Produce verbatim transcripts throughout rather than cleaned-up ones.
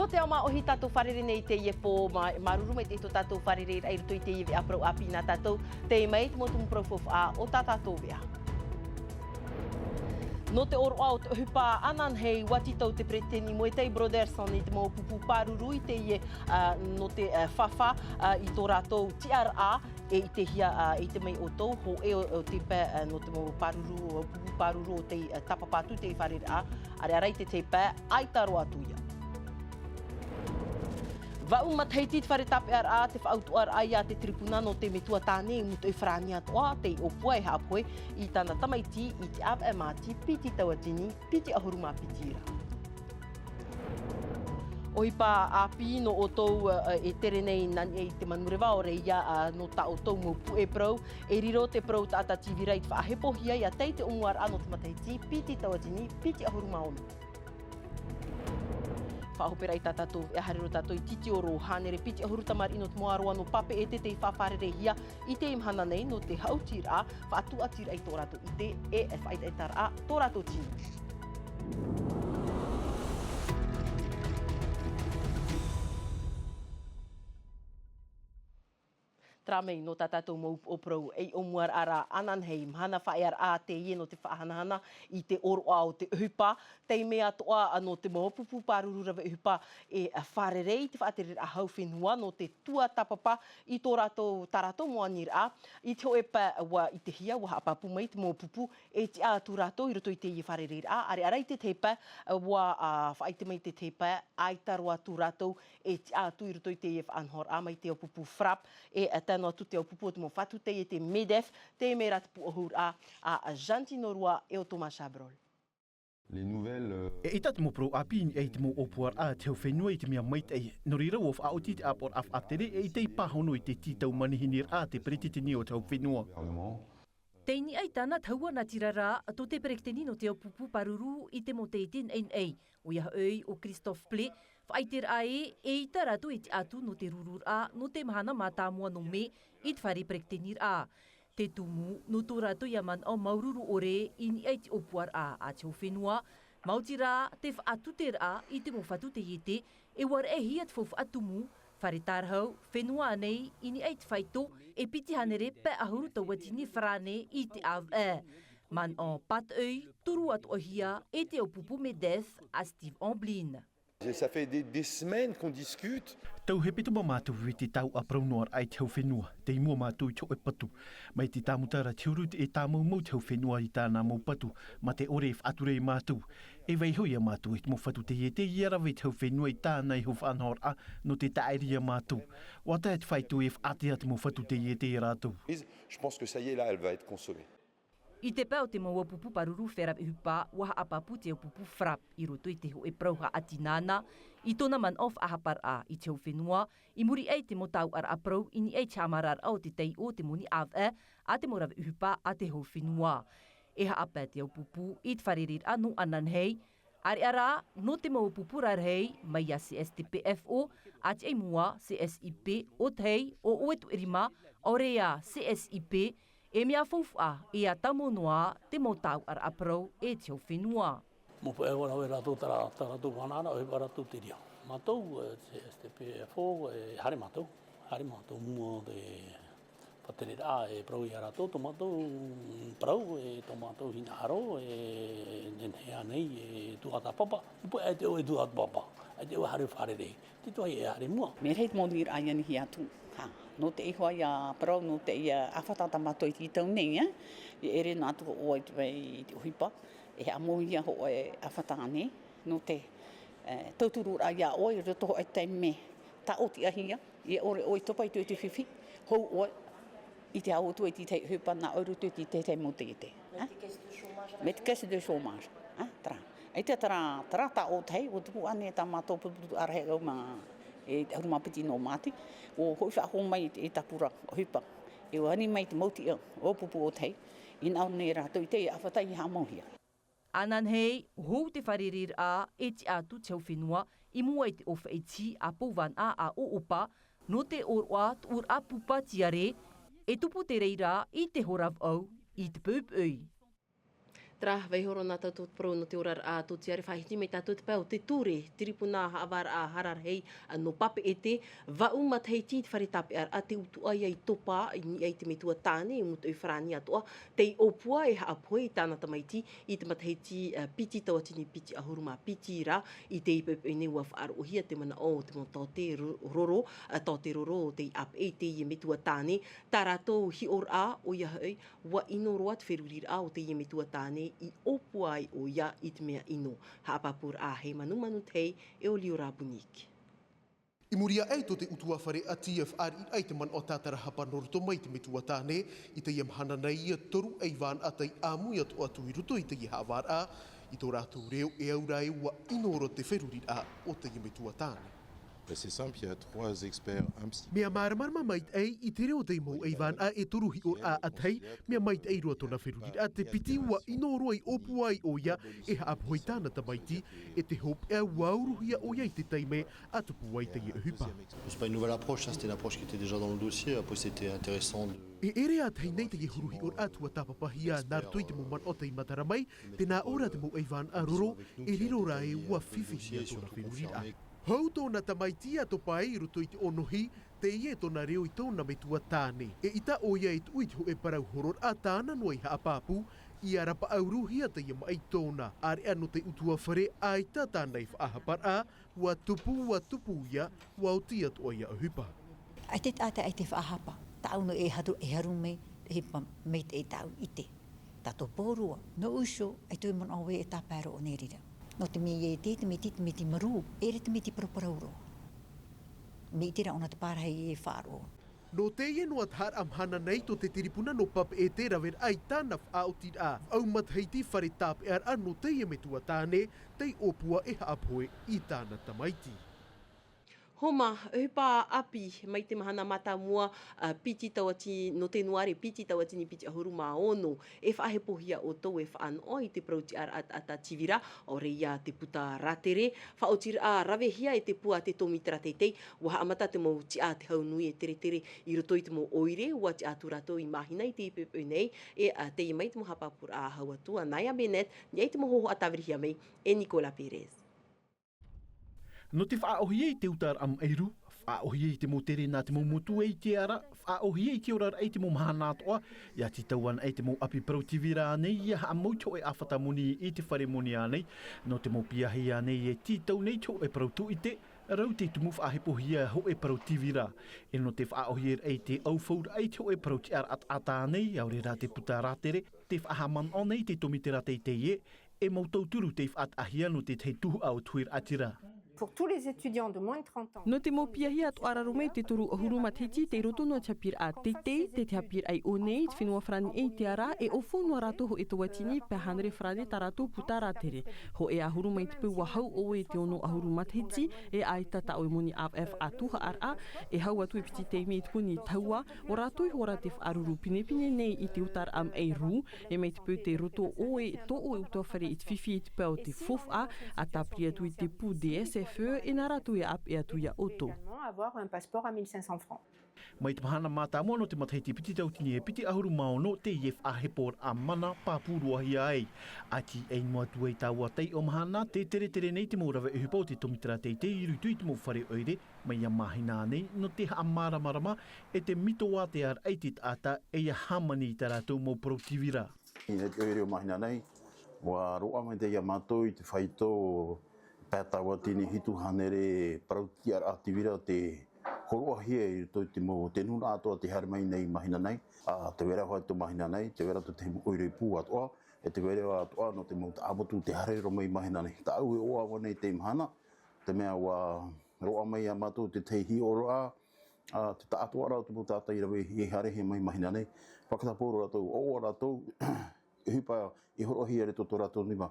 Te ao māʻohi tātou fārerei nei i teie pō, mā-, māuruuru mai tō tātou fārereiraʻa i roto i teie veʻa parau ʻāpī nā tātou, tei mai te mau tumu parau faufaʻa o tā tātou veʻa. Nō te ʻōroʻa o te ʻohipa Annan Hay, ʻua tītau te peretiteni Moetai Brotherson i te mau pupu pāruru i teie, ā, nō te, ā, fāfā, ā, i tō rātou tiʻaraʻa, e ʻitehia, ā, e ʻite mai ʻoutou, hōʻē o, o te pae, ā, nō te mau pāruru, o pupu pāruru o te, ā, tāpapa atu i te fārereiraʻa, ʻareʻa rā i te tahi pae, ʻaita roa atu ia. Vaʻu matahiti te fare tāpeʻaraʻa, te faʻautuʻaraʻa ia te tiripuna nō te metua tāne i Mutoʻi Farāni atoʻa, tei ʻōpua e haʻapohe i tāna tamaiti i te ʻāvaʻe māti piti tauatini, piti ʻahuru mā piti ra. ʻOhipa ʻāpī nō ʻoutou, ā, e tere nei nā niʻa i te manureva, ʻaore ia, ā, nō tā ʻoutou mau puʻe parau, e riro te parau Taʻata T V ra i te faʻahepohia ia tei te ʻōmuaraʻa nō te matahiti piti tauatini, piti ʻahuru mā ono. Faʻahoperaʻa i tā tātou veʻa, haere roa tātou i Titioro, hānere piti ʻahuru tamariʻi nō te moaroa nō Papeʻete tei faʻafārereihia i teie mahana nei nō te haʻutiraʻa, faʻatūʻatiraʻa i tō rātou ʻite, e faʻaʻetaʻetaraʻa tō rātou tino. Terā mai nō tā tātou mau upoʻo parau, ei ʻōmuaraʻa rā, Annan Hay, mahana faʻaearaʻa teie nō te faʻahanahana i te ʻōroʻa o te ʻohipa, tei mea atoʻa nō te mau pupu pāruru rave ʻohipa e fārerei i te faʻatereraʻa hau fenua nō te tuatāpapa i tō rātou, tā rātou mau aniraʻa, i te hōʻē pae ʻua ʻitehia, ʻua haʻapāpū mai te mau pupu e tiʻa atu rātou i roto i teie fārereiraʻa, ʻareʻa rā i te tahi pae, ʻua, ā, faʻaʻite mai te tahi pae, ʻaita roa atu rātou e tiʻa atu i roto i teie faʻanahoraʻa mai te ʻaupupu FRAPP, e, ā, tae noa atu te ʻaupupu o te mau fatu taiete MEDEF, tei mea rā te pūʻohuraʻa a, a Jean Tinorua e ʻo Thomas Chabrol. Les nouvelles, euh, E ʻaita te mau parau ʻāpī i niʻa i te mau ʻōpuaraʻa a te hau fenua i te mea maitaʻi. Nō reira, ʻua faʻaoti te ʻāpoʻoraʻa faʻatere e ʻaita i pāhono i te tītau manihiniraʻa a te peretiteni o te hau fenua. Gouvernement. Tei niʻa i tāna tahua natirara tō te peretiteni nō te ʻaupupu pāruru i te mau taiete naʻinaʻi, ʻoia hoʻi ʻo Christophe Plé, faʻaʻiteraʻa ē, eʻita rātou e tiʻa atu nō te rururaʻa, nō te mahana mātāmua nō Mē, i te fare peretiteniraʻa. Te tumu, nō tō rātou ia manaʻo māuruuru ʻore i niʻa i te ʻōpuaraʻa a te hau fenua, maoti rā te faʻatuteraʻa i te mau fatu taiete, e ʻua raʻehia te faufaʻa tumu, fare tārahu, fenua ānei, i niʻa i te faito, e piti hānere pae ʻahuru tauatini farāne i te ʻāvaʻe. Manaʻo pātoʻi, turu atoʻahia e te ʻaupupu MEDEF a Steve Amblin. Ça fait des, des semaines qu'on discute. Tau hepetoma mātou i te taoʻa parau noa raʻa i te hau fenua. Tei mua mātou i te hōʻē patu. Mai te tāmutara te huru e tāmaumau te hau fenua i tāna mau patu. Mā te ʻore e faʻatura ia mātou. E vaiiho ia mātou i te mau fatu taiete ia rave te hau fenua i tāna iho faʻanahoraʻa nō te tāʻiri ia mātou. ʻUa tae te faito e faʻaʻite te mau fatu taiete ia rātou. Je pense que ça y est, là, elle va être consommée. I te pae o te mau ʻaupupu pāruru fare rave ʻohipa, ʻua haʻapāpū te ʻaupupu FRAPP i roto i te hōʻē parau haʻatinana, i tōna manaʻo faʻahaparaʻa i te hau fenua, i muri aʻe i te mau taoʻaraʻa parau i niʻa i te haʻamararaʻa o te taiʻo o te moni ʻāvaʻe a te mau rave ʻohipa a te hau fenua. E haʻapae te ʻaupupu i te fārereiraʻa nō Annan Hay, ʻareʻa rā, nō te mau pupu rarahi, mai iā C S T P F O, ʻa tiʻa i mua, C S I P, ʻo Tahi, ʻo ʻOetuʻerima, ʻaore ia, C S I P, e mea faufaʻa, e ʻa tāmau noa, te mau taoʻaraʻa parau, e te hau fenua. Mau puʻe ʻua rave rātou tā rā-, tā rātou vānaʻaraʻa, ʻohipa rātou te reira. Mātou, e, C S T P F O, e, haere mātou, haere mātou mua te Faʻatereraʻa e parau ia rātou, tō mātou parau, e tō mātou hinaʻaro, e nehenehe ānei, e tuatāpapa. ʻUa ʻite ʻoe e tuatāpapa, ʻaita ʻoe e haere fārerei. Te tuatāpapa e haere mua. Mea rahi te moni raʻa i ʻanihia atu. Ha, nō te iho ia parau, nō te ia ʻāfata tā mātou i tītau nei, e. E ʻere noa atu ʻoe i te vai i te ʻohipa, e haʻamauhia hoʻi e ʻāfata ānei, nō te, e, tautururaʻa ia ʻoe i roto hoʻi i te taime tāʻotiʻahia. ʻIa ʻore ʻoe i topa i te, i te fifi, hou ʻoe i te ao atu i te tahi ʻohipa nā ʻoe i roto i te tahi mau taiete. Mai te caisse de chômage, ā, terā. ʻAita terā, terā taʻo tahi, ʻua tupu ānei tā mātou puputuʻaraʻa e au mā, e ʻahuru mā piti nō Māti, ʻua hoʻi faʻahou mai i te, i te tāpura ʻohipa. E ʻua ani mai te mau tiʻa ʻōpupu ʻo Tahi, i nā ʻō nei rātou i te ʻāfata i haʻamauhia. Ananahi, hou te fārereiraʻa e tiʻa atu te hau fenua i mua i te ʻōfaʻi tihi a Pouvānaʻa a ʻOʻopa, nō te ʻōroʻa tuʻuraʻa pupa tiare, e tupu te reira i te hora vaʻu i te poʻipoʻi. Tara, vaiiho roa nā tātou te parau nō te oraraʻa tōtiare. Faʻahiti mai tātou te pae o te ture, tiripuna haʻavāraʻa hara rahi nō Papeʻete. Vaʻu matahiti i te fare tāpeʻaraʻa tē utuʻa ai i Topa, i niʻa i te metua tāne, i Mutoʻi Farāni atoʻa, tei ʻōpua e haʻapohe i tāna tamaiti i te matahiti, ā, piti tauatini piti ʻahuru mā piti ra. I teie poʻipoʻi nei ʻua faʻaroʻohia te manaʻo o te mau taote ro-, roro, ā, taote roro o tei ʻāpeʻe i teie metua tāne. Tā rātou hiʻoraʻa, ʻoia hoʻi, ʻua ʻino roa te feruriraʻa o teie metua tāne i ʻōpua ai ʻoia i te mea ʻino. Haʻapāpūraʻa Heimanumanu Tei, e ʻo Liora Bunique. I muri aʻe tō te ʻutuāfare ʻati e fāriʻi ai te manaʻo tātarahapa nō roto mai i te metua tāne, i teie mahana nei, toru ʻaivānaʻa tei ʻāmui atoʻa atu i roto i teie haʻavāraʻa, i tō rātou reo e au ra ē ʻua ʻino roa te feruriraʻa o teie metua tāne. Ben, c'est simple, il y a trois experts, un psy- Mea māramarama maitaʻi i te reo o te mau ʻaivānaʻa e toru hiʻoraʻa ʻātahi, mea maitaʻi roa tōna feruriraʻa, te piti ʻua ʻino roa i ʻōpua ai ʻoia e haʻapohe i tāna tamaiti, e te hopeʻa ʻua uruhia ʻoia i te taime a tupu ai teie ʻohipa. C'est pas une nouvelle approche, hein, c'était une approche qui était déjà dans le dossier, après c'était intéressant de E ʻere ʻātahi nei teie huru hiʻoraʻa tuatāpapahia nā roto i te mau manaʻo tei matara mai, tēnā ʻō ra te mau ʻaivānaʻa roro, e riro rā ē ʻua fifihia tōna feruriraʻa. Hou tōna tamaiti a Topa i roto i te ʻōnohi, teie tōna reo i tōna metua tāne. ʻEita ʻoia e tuʻu i te hōʻē parau hororaʻa tāna noa i haʻapāpū, ʻia rapaʻauruhia teie maʻi tōna. ʻĀreʻa nō te ʻutuāfare, ʻaita tāna i faʻahaparaʻa, ʻua tupu, ʻua tupu ia, ʻua oti atoʻa ia ʻohipa. ʻAita te taʻata, ʻaita te faʻahapa, tāʻu noa e haru, e haru mai, e pa-, maitaʻi tāʻu ʻite. Tātou pauroa, nō ʻoutou, ʻaita e manaʻo ē e tāpae roa ʻō nei reira. Nō te mea ē te, te mea te, te mea te marū, ʻeʻere te mea te paraparau roa. Mea ʻite rā ʻōna te pārahi e faʻaroʻo. Nō teie noa taharaʻa mahana nei tō te tiripuna nō Papeʻete e rave ai tāna faʻaotiraʻa. Vaʻu matahiti fare tāpeʻaraʻa nō teie metua tāne, tei ʻōpua e haʻapohe i tāna tamaiti. Homa, ʻohipa ʻāpī, mai te mahana mātāmua, ā, piti tauatini, nō Tenuare, piti tauatini piti ʻahuru mā ono, e faʻahepohia ʻoutou e faʻanoʻo i te parau tiʻaraʻa taʻata tīvira, ʻaore ia te puta rātere. Faʻaotiraʻa ravehia e te pū a te tōmitera teitei, ʻua haʻamata te mau tiʻa a te hau nui e teretere i roto i te mau ʻoire, ʻua tiʻa atu rātou i Māhina i teie poʻipoʻi nei, e, ā, teie mai te mau haʻapāpūraʻa hau atu a Naya Bennett, i niʻa i te mau hōhoʻa tāvirihia mai e Nicolas Perez. Nō te faʻaʻōhie i te utaraʻa maʻi rū, faʻaʻōhie i te mau tere nā te mau motu e ʻite ra, faʻaʻōhie i te oraraʻa i te mau mahana atoʻa, ʻia tītau anaʻe te mau ʻāpī parau tīvira ānei, ʻia haʻamau i te hōʻē ʻāfata moni i te fare moni ānei, nō te mau piahi ānei e tītau nei te hōʻē parau tūʻite, rau tei tumu faʻahepohia hōʻē parau tīvira. E nō te faʻaʻōhieraʻa i te ʻaufauraʻa i te hōʻē parau tiʻaraʻa taʻata ānei, ʻaore rā te puta rātere, tē faʻahaʻamanaʻo nei te tōmitera teitei ē, e mau tauturu tei faʻataʻahia nō te tahi tuhaʻa o te huiraʻatira. Pour tous les étudiants de moins de trente ans. Nō te mau piahi atoʻa raro mai te toru ʻahuru matahiti tei roto noa te haʻapiʻiraʻa teitei, tei te haʻapiʻiraʻa i ʻō nei, i te fenua Farāni e ʻite ra, e ʻaufau noa rātou hōʻē tauatini pae hānere farāne tā rātou puta rātere. Hōʻē ʻahuru mai te peu ʻua hau ʻoe i te ono ʻahuru matahiti, e ʻaita tā ʻoe moni ʻāvaʻe faʻatuhaʻaraʻa, e hau atu e piti taime i te puni tahua, ʻo rātou iho rā tē faʻaruru pinepine nei i te utaraʻa maʻi rū, e mai te peu tei roto ʻoe, tō ʻoe utuāfare i te fifi i te pae o te faufaʻa, ʻa tāpiri atu i te pū D S F E, e nā rātou e ʻāpeʻe atu ia ʻoutou. Également avoir un passeport à mille cinq cents francs. Mai te mahana mātāmua nō te matahiti piti tauatini e piti ʻahuru mā ono, teie faʻaheporaʻa mana pāpū roa hia ai. ʻAti ai noa atu ai taua taiʻo mahana, tē teretere nei te mau rave ʻohipa o te tōmitera teitei i roto i te mau fare ʻoire, mai ia Māhina nei, nō te haʻamāramarama e te mito ātea raʻa i te taʻata, e ʻia hāmani i tā rātou mau parau tīvira. I te ʻoire o Māhina nei, ʻua roaʻa mai teie ia mātou i te faito pae tauatini hitu hānere parau tiʻaraʻa tīvira tei hōroʻahia i roto i te mau, te nūnaʻa atoʻa tei haere mai nei i Māhina nei, ā, tē vai ra hoʻi tō Māhina nei, tē vai ra tō te mau ʻoire pū atoʻa, e tē vai ra atoʻa nō te mau taʻamotu tei haere roa mai i Māhina nei. Tāʻu e ʻoaʻoa nei i teie mahana, te mea ʻua roaʻa mai ia mātou te tahi hiʻoraʻa, ā, te taʻatoʻaraʻa o te mau taʻata i rave, i haerehia mai i Māhina nei. Fakatapō rātou, ʻoaʻoa rātou, ʻohipa i hōroʻahia i roto tō rātou niva.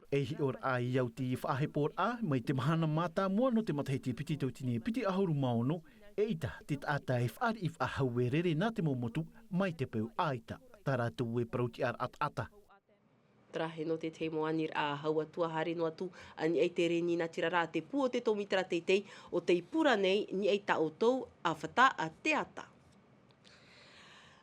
E hiʻoraʻa i au te faʻaheporaʻa, mai te mahana mātāmua nō te matahiti piti tauatini e piti ʻahuru mā ono, eʻita te taʻata e fāriʻi faʻahauerere nā te mau motu, mai te peu ʻaita tā rātou e parau tiʻaraʻa taʻata. Terā e nō te tahi mau aniraʻa hau atu, ā, haere noa atu, ā, i niʻa i te reni natirara, te pū o te tōmitera teitei, ʻo tei pura nei, i niʻa i tā ʻoutou ʻāfata, ā, teata.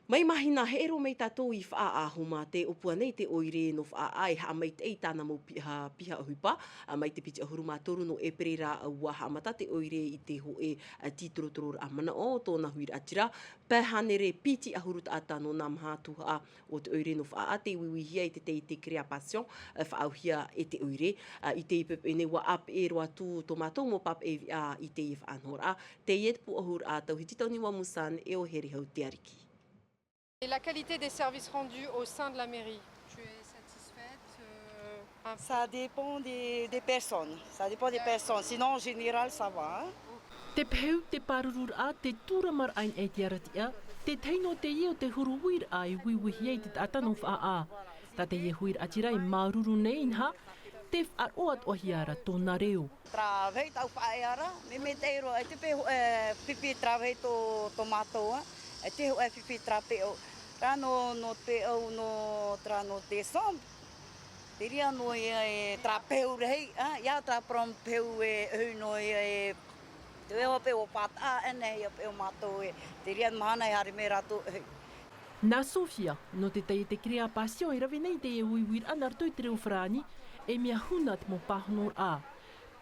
Mai mahina heʻero mai tātou i faʻaʻahoma te ʻōpua nei te ʻoire nō faʻaʻā e haʻamaitaʻi i tāna mau piha piha ʻohipa. Mai te piti ʻahuru mā toru nō ʻēperēra ua haʻamata te ʻoire i te hoʻe titorotororaʻa manaʻo o tōna huiraʻatira. Pae hānere piti ʻahuru taʻata nō nā maha tuhaʻa o te ʻoire nō faʻaʻā te uiuihia i te taiete création faʻaauhia e te ʻoire. I te ipepe nei ua ʻāpeʻe roa atu tō mātou mau pāpeʻe veʻa i teie faʻanahoraʻa. Teie te pūʻohuraʻa tauhiti tony wamusan e o herehau te ariki. Et la qualité des services rendus au sein de la mairie, tu es satisfaite? Ça dépend des personnes. Ça dépend des personnes. Sinon en général ça va. Te pehu, te pārururaʻa, te tūramaraʻa i te aratiʻa, te tahi nō teie o te huru uiraʻa e uiuihia i te taʻata nō faʻaʻā. Tā teie huiraʻatira e māuruuru nei inaha te faʻaroʻo atoʻahia ra tōna reo. Taravehi tau faʻaea ra me me te ʻero e te pehu e fifi taravehi tō tō mātou a e te hoʻe fifi tarapeʻo. Rā nō nō te peʻo nō tara nō te somb. Te ria nō ia e tarapehu rahi a ia tara prom pehu e hui nō ia e te ua peʻo pātaʻa ʻene ia peʻo mātou e te ria mahana e hare me rātou e hui. Nā sofia nō te taiete création e rave nei teie uiuiraʻa nā roto i te reo farāni. E mea huna te mau pāhonoraʻa.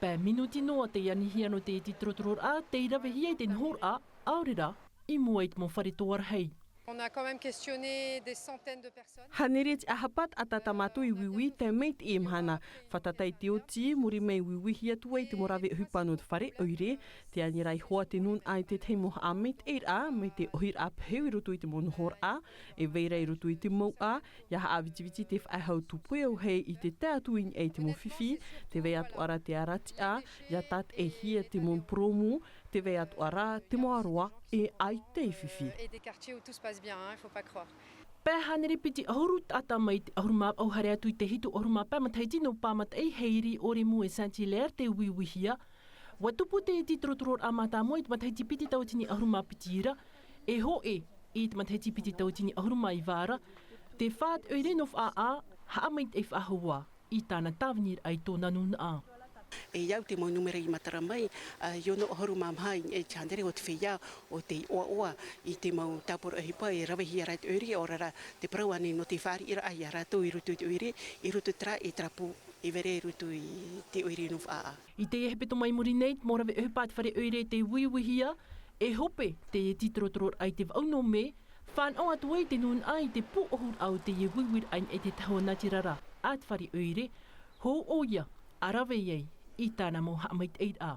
Pae minuti noa te anihia nō te titorotororaʻa tei ravehia i te nohoraʻa. Aore rā i mua i te mau fare toa rahi. On a quand même questionné des centaines de personnes. Hānere te ʻahapa taʻata tā mātou i uiui tae mai i teie mahana. Fātata i te oti muri mai uiuihia atu ai te mau rave ʻohipa nō te fare ʻoire. Te ani rā i hoa te nūnaʻa i te tahi mau haʻamaitaʻiraʻa mai te ʻohiraʻa pehu i roto i te mau nohoraʻa e vai ra i roto i te mouʻa. Ia haʻavitiviti te faʻehau tūpohe auahi i te tae atu i niʻa i te mau fifi. Te vai atoʻa ra te aratiʻa ia tātaʻihia te mau poromu. Te vai atoʻa ra te mau aroa e ʻaita e fifi. Et des quartiers où tout se passe bien, hein, il faut pas croire. Pae hānere piti ʻahuru taʻata mai te ʻahuru mā vaʻu haere atu i te hitu ʻahuru mā pae matahiti nō pāmataʻi heiri ʻore mu e saint hilaire te uiuihia. Ua tupu te titorotororaʻa mātāmua i te matahiti piti tauatini ʻahuru mā piti ra e hoʻe i te matahiti piti tauatini ʻahuru mā iva ra. Te fā te ʻoire nō faʻaʻā haʻamaitaʻi faʻahou i tāna tāviniraʻa i tōna nūnaʻa. E au te mau numera i matara mai i ono ʻahuru mā maha i te hānere o te feiā o te ʻoaʻoa i te mau tāpura ʻohipa e ravehia ra i te ʻoire ʻaore rā te parau ānei nō te fāriʻiraʻa iā rātou i roto i te ʻoire i roto i te rā e tarapu e vere i roto i te ʻoire nō faʻaʻā. I teie hepetoma i muri nei te mau rave ʻohipa a te fare ʻoire te uiuihia e hope teie titorotororaʻa i te vaʻu nō me fānaʻo atu ai te nūnaʻa i te pūʻohuraʻa o teie uiuiraʻa i te tahua natirara a te fare ʻoire. Hou ʻoia a rave ai i tāna mau haʻamaitaʻiraʻa.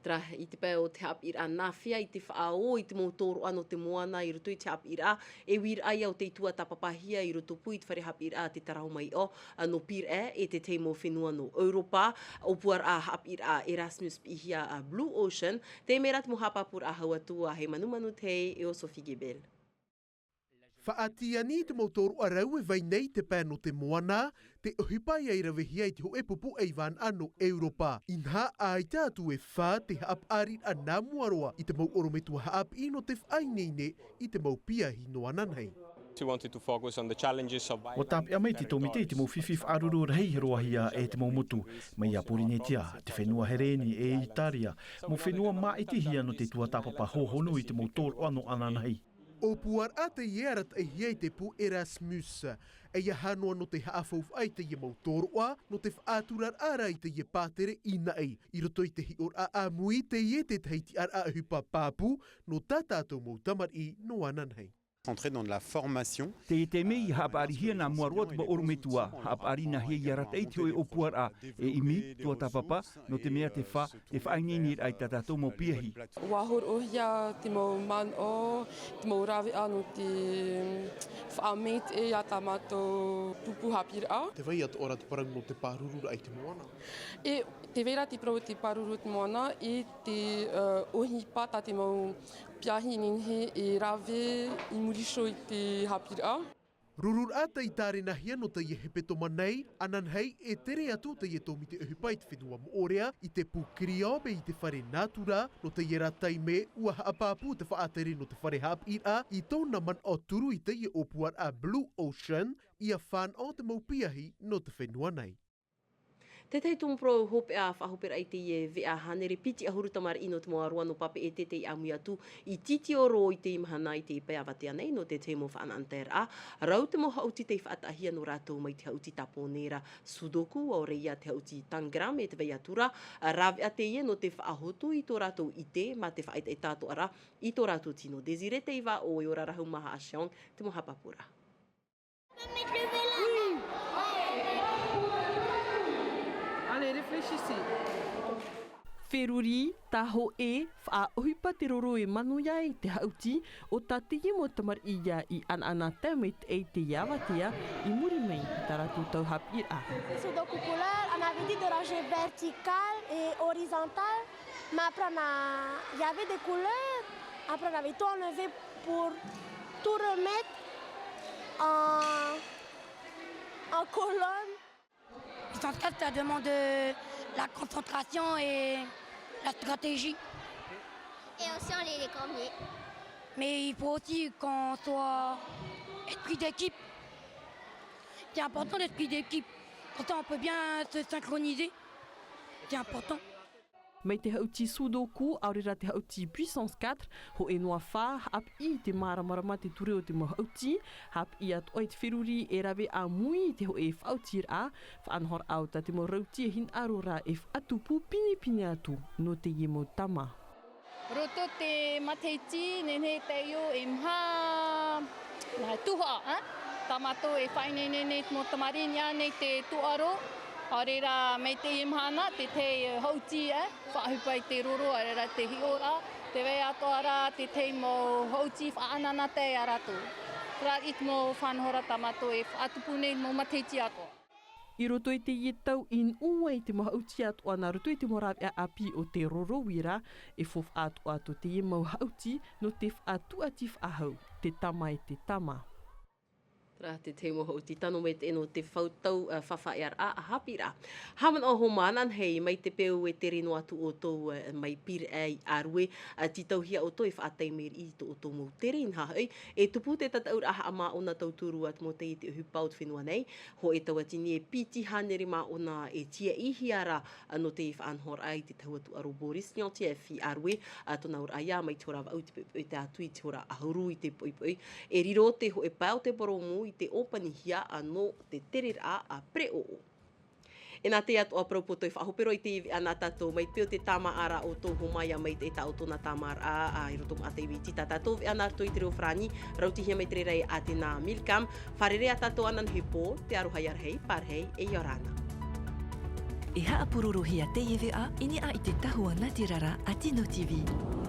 Tara i te pae o te haʻapiʻiraʻa nā fea i te faʻaō i te mau tōroʻa nō te moana i roto i te haʻapiʻiraʻa e uiraʻa ia o tei tuatāpapahia i roto pū i te fare haʻapiʻiraʻa a te tarahoma iʻo nō pīraʻe e te tahi mau fenua nō europa. ʻŌpuaraʻa haʻapiʻiraʻa erasmus piʻihia a blue ocean. Te mea rā te mau haʻapāpūraʻa hau atu a hei manumanu te hei e o sophie gebel. Faʻatiani i te mau tōroʻa rau e vai nei te pae nō te moana te ʻohipa ia i ravehia i te hoʻe pupu ʻaivānaʻa nō europa. Inaha ʻaita atu e fā te haʻapaʻariraʻa nā mua roa i te mau ʻorometua haʻapiʻi nō te faʻaineine i te mau piahi nō ananahi. Ua tāpeʻa mai te tōmite i te mau fifi faʻaruru rahi roahia e te mau motu mai iā porinetia, te fenua hereni e itaria, mau fenua māʻitihia nō te tuatāpapa hōhonu i te mau tōroʻa nō ananahi. ʻŌpuaraʻa teie arataʻihia i te pū erasmus. E ia hānoa nō te haʻafaufaʻa i teie mau tōroʻa nō te faʻaturaraʻa ra i teie pātere i naʻi i roto i te hiʻoraʻa ʻāmui teie tētahi tiʻaraʻa ʻohipa pāpū nō tā tātou mau tamariʻi nō ananahi. Teie te mea i haʻapaʻarihia nā mua roa te mau ʻorometua haʻapaʻari nā hea i arataʻi te hoʻe ʻōpuaraʻa e ʻimi tuatāpapa nō te mea te fā te faʻaineineraʻa i tā tātou mau piahi. Ua horoʻohia te mau manaʻo te mau raveʻa nō te faʻamaitaʻi iā tā mātou pupu haʻapiʻiraʻa. Te vai atoʻa rā te parau nō te pārururaʻa i te moana. E te vai rā te parau o te pāruru o te moana i te ʻohipa tā te mau piahi nehenehe e rave i muri iho i te haʻapiʻiraʻa. Rururaʻa tei tārenahia nō teie hepetoma nei ananahi e tere atu teie tōmite ʻohipa i te fenua moʻorea i te pū kiriō me i te fare nātura. Nō teie rā taime ua haʻapāpū te faʻatere nō te fare haʻapiʻiraʻa i tōna manaʻo turu i teie ʻōpuaraʻa blue ocean ia fānaʻo te mau piahi nō te fenua nei. Tētahi tumu parau hopeʻa faʻahoperaʻa i teie veʻa hānere piti ʻahuru tamariʻi nō te mau ʻāroa nō Papeʻete tei ʻāmui atu i Titioro i teie mahana i te pae avatea nei nō te tahi mau faʻanaʻanataeraʻa. Rau te mau haʻuti tei faʻataʻahia nō rātou mai te haʻuti tāpōnē ra Sudoku, ʻaore ia te haʻuti Tangram e te vai atu ra. Rāveʻa teie nō te faʻahotu i tō rātou ʻite mā te faʻaʻetaʻeta atoʻa ra i tō rātou tino. Désirée Teiva ʻo e ora rahu maha a Xiong te mau haʻapāpūraʻa. Allez, réfléchissez. Feruri, tā hōʻē, faʻaʻohipa te roro e manaʻo ai te haʻuti, ʻo tā teie mau tamariʻi ia i ʻanaʻanatae maitaʻi i teie avatea i muri mai i tā rātou tau haʻapiʻiraʻa. Sudoku couleur, on avait dit de ranger vertical et horizontal, mais après on a, il y avait des couleurs, après on avait tout enlevé pour tout remettre en, en colonne. L'essentiel, ça demande euh, la concentration et la stratégie. Et aussi, on lit les cormiers. Mais il faut aussi qu'on soit esprit d'équipe. C'est important l'esprit d'équipe. Comme ça, on peut bien se synchroniser. C'est important. Mai te haʻuti Sudoku, ʻaore rā te haʻuti Puissance quatre, hōʻē noa fā, haʻapiʻi i te māramarama te ture o te mau haʻuti, haʻapiʻi atoʻa i te feruri e rave ʻāmui i te hōʻē faʻaotiraʻa, faʻanahoraʻa o tā te mau rauti e hinaʻaro ra e faʻatupu pinepine atu nō teie mau tama. Roto te matahiti, nehenehe e taiʻo e maha, maha tuhaʻa, ā? Tā mātou e faʻaineine nei te mau tamariʻi, ʻia nei te tūʻaro, ʻaore rā mai teie mahana, te tahi haʻuti, ā? Faʻaʻohipa i te roro, ʻaore rā te hiʻoraʻa, te vai atoʻa rā, te tahi mau haʻuti faʻaʻanaʻanatae ia rātou. Terā te mau faʻanahoraʻa tā mātou e faʻatupu nei mau matahiti atoʻa. I roto i teie tau i nuʻu ai te mau haʻuti atoʻa nā roto i te mau rāveʻa ʻāpī o te roro uira, e faufaʻa atoʻa tō teie mau haʻuti nō te faʻatūʻati faʻahou, te tama e te tama. Terā te tahi mau haʻuti tano maitaʻi nō te faufaʻa, ā, faʻaearaʻa, ā, haʻapiʻiraʻa. Haʻamanaʻo hoʻi māna nei mai te peu e tere noa atu ʻoutou, ā, mai Pīraʻe i ʻĀrue, ā, tītauhia ʻoutou e faʻatae mai riʻi i tō ʻoutou mau tere, inaha hoʻi, e tupu te tataʻuraʻa haʻamāʻona tauturu atu mau tei te ʻohipa o te fenua nei, hōʻē tauatini e piti hānere māʻona e tiaʻihia ra, ā, nō te faʻanahoraʻa i te tahua tūʻaro Boris Niantief i ʻĀrue, ā, tōna auraʻa ia mai te hora vaʻu i te poʻipoʻi tae atu i te hora ʻahuru i te poʻipoʻi. E riro te hōʻē pae o te porōmu i te ʻōpanihia, ā, nō te tereraʻa, ā, pereʻoʻo. E nā te atoʻa parau poto e faʻahope roa i teie veʻa nā tātou mai te peu te tāmāʻa ra ʻoutou, hōmai ā mai te, tā ʻoutou nā tāmāʻaraʻa, ā, i roto maʻa te iwi iti tā tātou veʻa nā roto i te reo farāni, rautihia mai te reira e Atena Milcam, fārerei ā tātou ananahi pō, te aroha ia rahi, pārahi, e ʻia ora na. E haʻapurorohia teie veʻa i niʻa i te tahua nātirara a Tino TV.